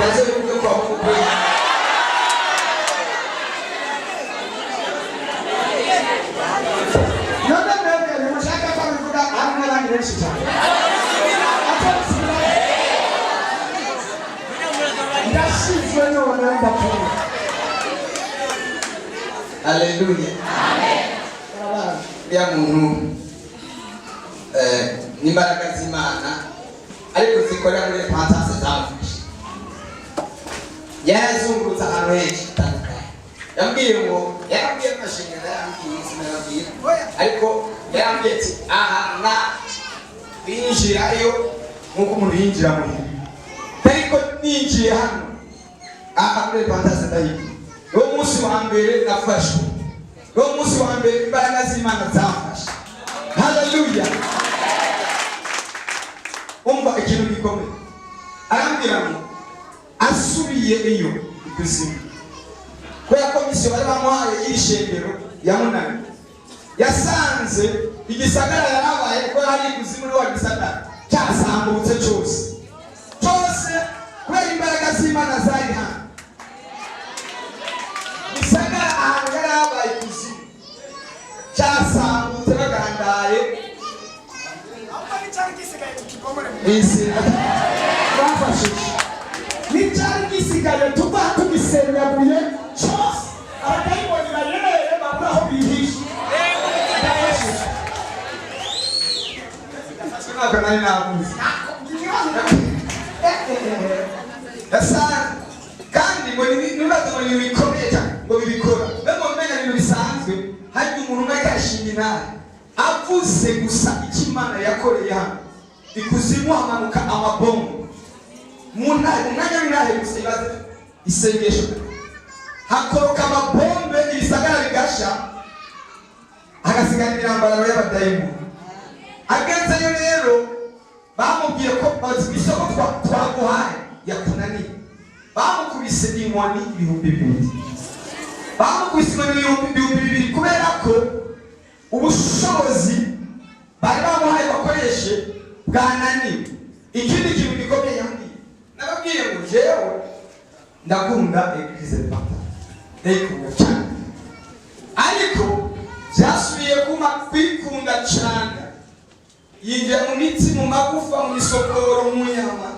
Azobivuge kwa Mungu. None mwebwe ntimushaka ko abivuga hari n'abandi benshi cyane atabisubirayo. Ndashyizwe none ndapfuye. Haleluya. Barabazi. Uriya muntu n'imbaraga z'Imana ariko zikorera muri repentance zamufashe. Yarazungurutse ahantu henshi hatandukanye. Yambwiye ngo yarambwiye amashanyarazi, yarambwiye, sinababwira, ariko yarambwiye ati aha na binjirayo nk'uko umuntu yinjira muhira, ariko ninjiye hano aha muri repentance ndayiga. Niwo munsi wa mbere nafashwe, niwo munsi wa mbere imbaraga z'Imana zamfashe. Haleluya! Umva ikintu gikomeye, arambwira ngo asubiye iyo ikuzimu, kubera ko mission bari bamuhaye y'iri shengero yamunaniye, yasanze igisagara yarabaye ko hari ikuzimu niho hari igisagara cyasambutse cyose cyose kubera imbaraga z'Imana zari hano. Gisagara ahantu yari habaye ikuzimu cyasambutse bagandaye. Ahubwo n'icyari gisigaye tukibomore mu Isi. Bafashije n'icyari gisigaye tuva tugisenyaguye cyose, abadayimoni bayerere babura aho bihishe. Ndafashije. Ntabwo nari navuze. Yasanze kandi ngo nibaze ngo ni ibintu bikomeye cyane ngo bibikora mbega ngo umenya ibintu bisanzwe. Harya umuntu umwe akashinga intare avuze gusa icyo Imana yakoreye hano ikuzimu, hamanuka amabombo mu ntare mu mwanya w'intare gusa. Ibaze isengesho, hakoroka amabombe, ibisagara bigasha, hagasigara imirambararo y'abadayimoni. Agezeyo rero bamubwiye ko bati isoko twaguhaye yakunaniye. Bamukubise inkoni 2000, bamukubise inkoni 2000 kubera ko ubushobozi bari bamuhaye bakoreshe bwananiwe. Ikindi kintu gikomeye yambwiye, nababwiye ngo jewe ndakunda Église Adventiste, ndayikunda cyane, ariko byasubiye kuma kwikunda cyane, yinjira mu mitsi, mu magufa, mu misokoro, mu nyama,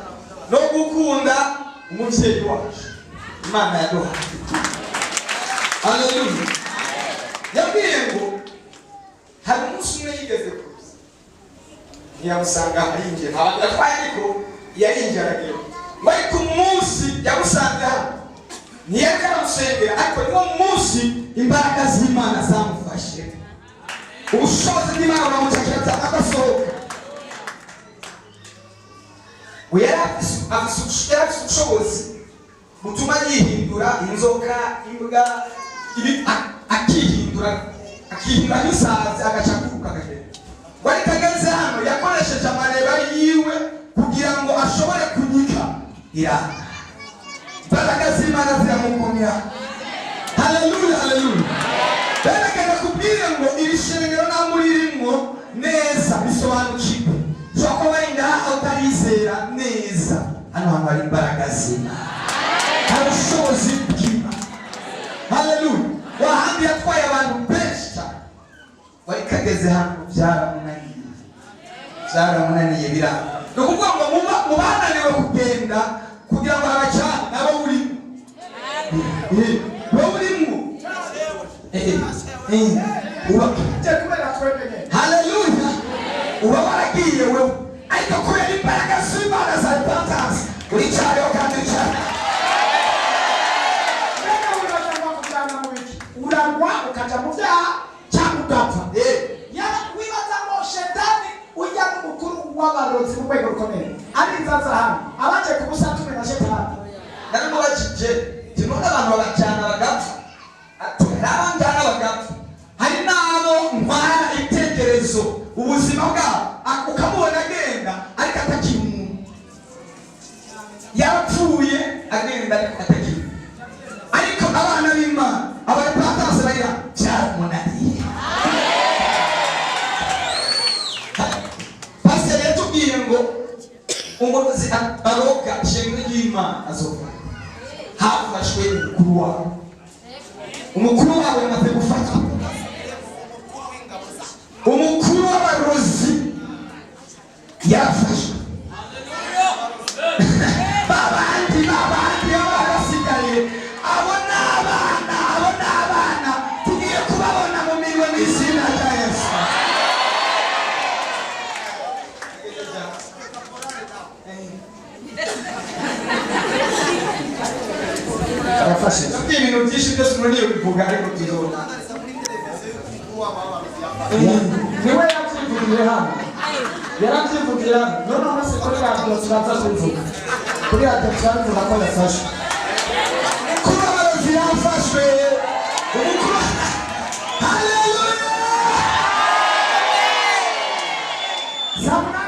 no gukunda umubyeyi wacu Imana yaduhaye. Haleluya! Yabwiye ngo hari umunsi umwe yigeze kuza ntiyamusanga arinjira, ntabwo yatwaye, ariko yarinjira aragenda ngo, ariko umunsi yamusanze hano ntiyari aramusengera, ariko niwo munsi imbaraga z'Imana zamufashe, ubushobozi bw'Imana buramucakira agasohoka. We yari afise ubushobozi butuma yihindura inzoka, imbwa, ibi, akihindura nk'isazi, agaca akuruka akagenda. Ngo ariko ageze hano yakoresheje amareba yiwe kugira ngo ashobore kunyika iranga, imbaraga z'Imana ziramugumya. Haleluya, haleluya! Berekana kubwire ngo iri shengero nta muririmwo neza bisobanukirwe. Ushobora kuba wenda utarizera neza, hano hantu hari imbaraga z'Imana, hari ubushobozi bw'Imana. Haleluya! Wahandi yatwaye abantu benshi cyane, wari kageze hano byaramunaniye, byaramunaniye biranga. Ni ukuvuga ngo mu bananiwe kugenda kugira ngo abacane nabo urimo. Wowe urimo. Je kubera twebwe nyene. Haleluya! Uba waragiye wewe, ariko kubera imbaraga z'Imana za repentance uricayeho kandi uricaye. Mbega wibaza ngo akujyana mu biki? Uragwa ukaja mu byaha cyangwa ugapfa. Wibaza ngo shetani ujya n'umukuru w'abarozi mu rwego rukomeye arinze aza hano abaje kumusatume na shetani? Naramubajije nti none abantu babajyana bagapfa? Ati hari abanjyana bagapfa, hari n'abo ntwara ibitekerezo, ubuzima bwabo. Ukamubona agenda ariko atakiri umuntu, yarapfuye agenda ariko atakiri. Ariko abana b'Imana abarepentance barira byaramunaniye. Pasiteri yatubwiye ngo umurozi aroga ishengero ry'Imana azopfa. Hafashwe umukuru wabo, umukuru wabo yamaze gufatwa, umukuru w'abarozi yarafashwe. Babandi baba basigaye, abo ni abana, abo ni abana tugiye kubabona mu mirimo mu izina rya Yesu. Arafashe. Ndabwiye ibintu byinshi byose umuntu niyo bivuga, ariko tuzobona. Niwe yabyivugiye hano, yarabyivugiye hano. None umunsi kuri radiyo turaza kubivuga, kuri radiyo turabivuga ko yafashwe. Kuba abarozi yafashwe.